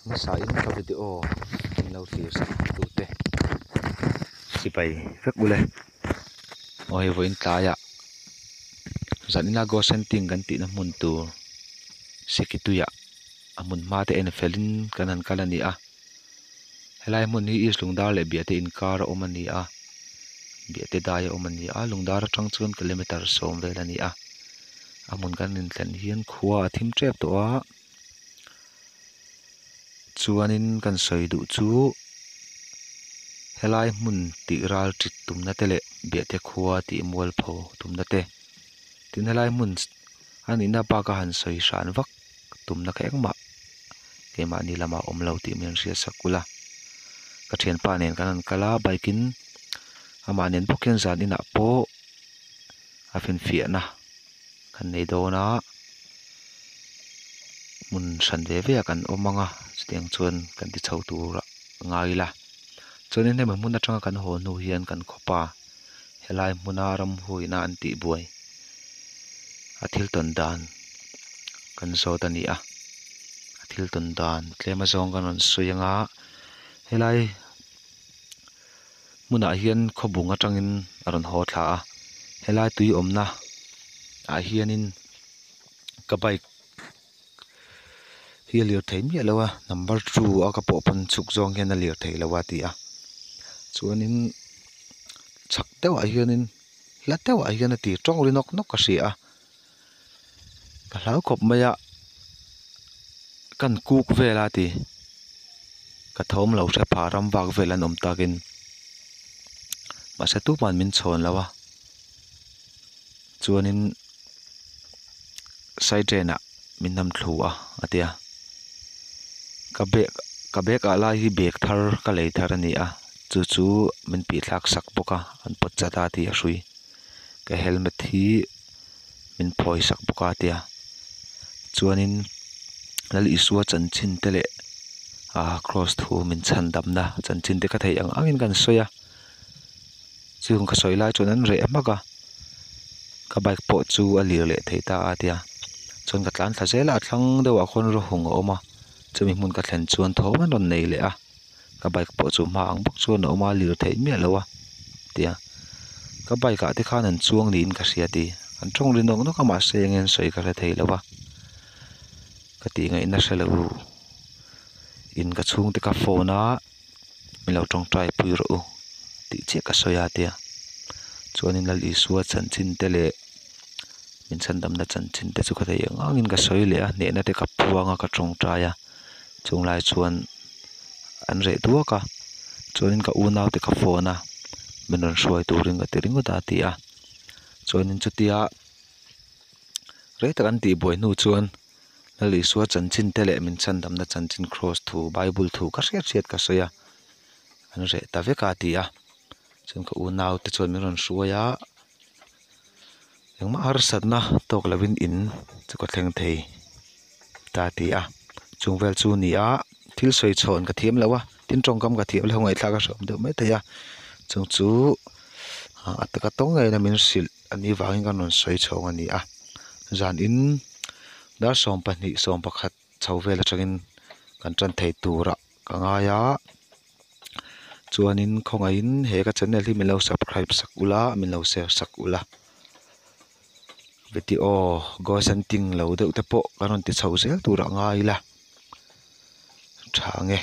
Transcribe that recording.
Hmasa in ka video min lo thlir sak tute sipai vek ule aw hei vawiin tlaiah zanina ghost hunting kan tihna hmun tur sikituiah a hmun hma te en fel in kan han kal a ni a helai hmun hi east lungdar leh biate inkar a awm a ni a biate dai a awm a ni a lungdar atang chuan kilometer sawm vel a ni a a hmun kan inthlen hian khua a thim tep tawh a. Chuanin kan sawi duh chu helai hmun tih ral tit tumna te leh biahte khua tih mualpho tumna te tin helai hmun a nihna bak a han sawi hran vak tumna kha engmah keimahni lamah a awm lo tih min hriat sak ula ka thianpa nen kan han kal a bike in amah nen bawk hian zan inah pawh a finfiahna kan nei dawn a hmun hran ve ve ah kan awm ang a chutiang chuan kan ti chho tur ah ngai ila chuanin hemi hmun atanga kan haw hnu hian kan khawpa helai hmuna ramhuaina an tih buai a thil tawn dan kan zawt a ni a a thil tawn dan tlem azawng kan rawn sawi ang a helai hmunah hian khawbung atangin a rawn haw thla a helai tui awmna ah hianin ka bike hi a lir thei miah lo a number two a ka pawh pawn chhuk zawng hian a lir thei lo a ti a chuanin chhak deuhah hianin hla deuhah hian a ti tawng ri nawk nawk ka hria a ka hlau khawp mai a kan kuk vel a ti ka thawm lo hre pha ram vak vel an awm takin mahse tuman min chhawn lo a chuanin side ah min nam thlu a a ti a ka bag ka bag ah lai hi bag thar ka lei thar a ni a chu chu min pih thlak sak bawk a an pawt chat a tih a hrui ka helmet hi min phawi sak bawk a a ti a chuanin Lal Isua chanchin te leh ah cross thu min chhan damna chanchin te ka theih ang angin kan sawi a chung ka sawi lai chuan an reh hmak a ka bike pawh chu a lir leh thei ta a tia chuan ka tlan thla zel a a thlang deuhah khawn rawhung a awm a chumi hmun ka thlen chuan thawm an rawn nei leh a ka bike pawh chu hma ang bawk chuan a awm a lir theih miah lo a tia ka bike ah te khan an chuang niin ka hria tih an tawng ri nawk nawk a mahse eng nge an sawi ka hre thei lo a ka tih ngaihna hre lo in ka chhungte ka phone a min lo tawngtai pui rawh u tih chiah ka sawi a tia chuanin Lal Isua chanchin te leh min chhandamna chanchin te chu ka thei ang angin ka sawi leh a hnehna te ka puang a ka tawngtai a chung lai chuan an reh duak a chuanin ka unau te ka phone a min rawn hruai turin ka ti ringawt a ti a chuanin chutia rei tak an tih buai hnu chuan Lal Isua chanchin te leh min chhandamna chanchin cross thu bible thu ka hriat hriat ka sawi a an reh ta vek a ti a chuan ka unau te chuan min rawn hruai a engmah harsatna tawk lovin in chu ka thleng thei ta a ti a chung vel chu a ni a thil sawi chhawn ka thiam lo a tin tawngkam ka thiam lo a ngaihthlak a hrehawm deuh maithei a chung chu a taka tawng ngeiin a min hrilh a nih vangin kan rawn sawi chhawng a ni a zanin dar 12 11 chho vel atangin kan tan thei turah ka ngai a chuanin khawngaihin he ka channel hi min lo subscribe sak ula min lo share sak ula video ghost hunting lo deuh te pawh kan rawn ti chho zel turah ngai ila tha ang e.